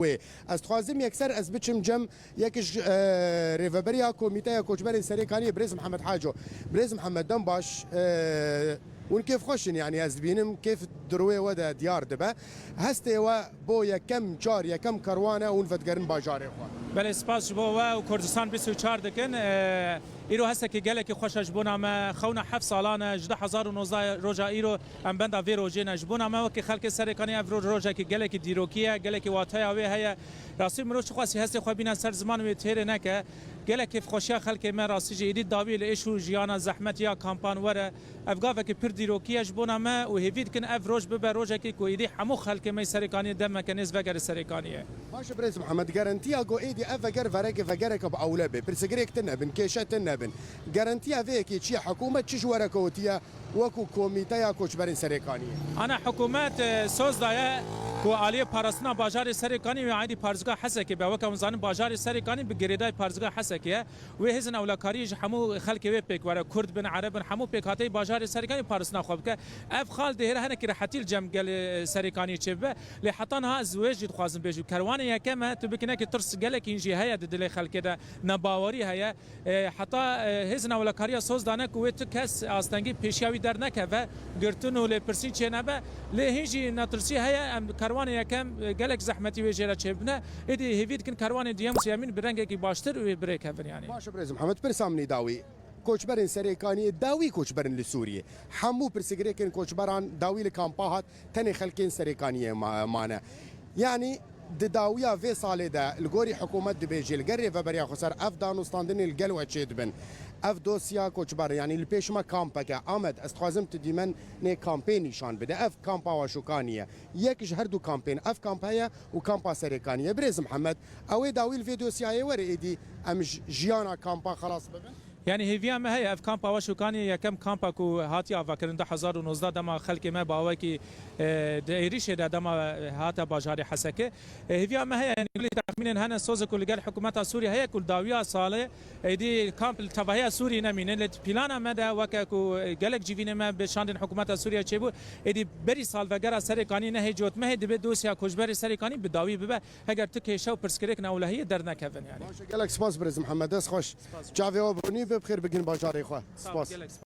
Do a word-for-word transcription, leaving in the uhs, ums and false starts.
wê. Ez dixwazim yekser ez biçim cem yek ji, e, rêveberiya Komîteya Koçberên Serêkaniyê, Birêz Mihemed Haco. Birêz Mihemed, dem baş, e, hûn kêfxweş in, yanî ez dibînim kêf di rûyê we de diyar dibe. Hestê we bo yekem car, yekem kerwan e hûn vedigerin bajarê xwe. Belê, spas ji bo we û Kurdistan bîst û çar dikin. E, îro hestekî gelekî xweş e ji bona me. Xewna heft salan e, ji du hezar û nozdeh roja îro em benda vê rojê ne. Ji bona me wekî xelkê Serêkanî ev roj rojekî gelekî dîrokî ye, gelekî wateya wê heye. Rastî mirov çiqasî hestê xwe bîne ser ziman wê têrê neke. Gelek kêfxweşiya xelkê me rastî jî êdî dawî li êş û jiyana zehmet ya kampan were. Ev gavekî pir dîrokî ye ji bona me û hêvî dikin ev roj bibe rojekî ku êdî hemû xelkê me yê Serêkaniyê demeke nêz vegere Serêkaniyê. Baş e, Birêz Mihemed, garantiya ku êdî ev veger vereke vegereke bi ewle be, pirsgirêk tune bin, kêşe tune bin. Garantiya vê yekê çi ye? Hikûmet çi ji we re kewtiye wekû Komîteya Koçberên Serêkaniyê? Ana hikûmet, e, soz daye ku aliyê parastina bajarê Serêkanî wê aîdî parzga Hesekê be. Weke hûn zanin bajarê Serêkanî bi girêdayî parzga Hesekê ye. Wê hêzên ewlekariyê ji hemû xelkê wê pêk were, Kurd bin, Ereb bin, hemû pêkhateyî bajarê Serêkanî parastina xwe bike. Ev xal dihêre hinekî rehetî li cem gelê Serêkaniyê çêbibe. Lê heta niha ez wê jî dixwazim bêjim. Kerwanê yekem e, tu bikinekî tirs gelekî jî heye di dilê xelkê de, nebawerî heye. E, heta, e, hêzên ewlekariya soz dane ku wê tu kes astengî pêşiya wî dernekeve, girtin û lêpirsîn çênebe. Lê hîn jî netirsî heye, em kerwanê yekem, e, gelek zehmetî wê jê re çêbine. Êdî hêvî dikin kerwanê duyem û sêyemîn bi rengekî baştir wê birêkevin yanî. Baş e, Birêz Mihemed, pirsa min ê dawî. Koçberên Serêkaniyê dawî koçber in li Sûriyê. Hemû pirsgirêkên koçberan dawî li kampa hat, tenê xelkên Serêkaniyê ma-, mane. Yanî di dawiya vê salê de li gorî hikûmet dibêjê li gel rêveberiya xweser ev danûstandinê li gel we çêdibin. Ev dosya koçber, yanî li pêş me kampek e. Amed, ez dixwazim tu dîmenê kampê nîşan bide. Ev kampa Waşûkanî ye. Yek ji her du kampên, ev kamp heye û kampa Serêkaniyê. Birêz Mihemed, ew ê dawî li vê dosyayê were êdî em ji jiyana kampa xelas bibin? Yanî hêviya me heye, ev kampa Waşûkanî yekem kampa ku hatiye avakirin du hezar û nozdeh dema xelkê me bawekî, e, di êrîşê de dema hate bajarê Hesekê. E, hêviya me heye, yanî gulî texmînên hene soz ku li gel hikûmeta Sûriyê heye ku li dawiya salê êdî kamp li tevahiya Sûriyê nemînin. Lê plana me de weke ku, e, gelek civînê me bi şandên hikûmeta Sûriyê çêbû, êdî berî salvegera Serêkanî nehê cotmehê dibe dosya koçberê Serêkanî bi dawî bibe. Heger tu kêşe û pirsgirêk newlehiyê dernekevin yanî. Baş e, gelek spas Birêz Mihemed, dest xweş. Spas. Çavê we bi ronî be, bi xêr bigihîn bajarê xwe. Sağ ol, spas. Gelek spas.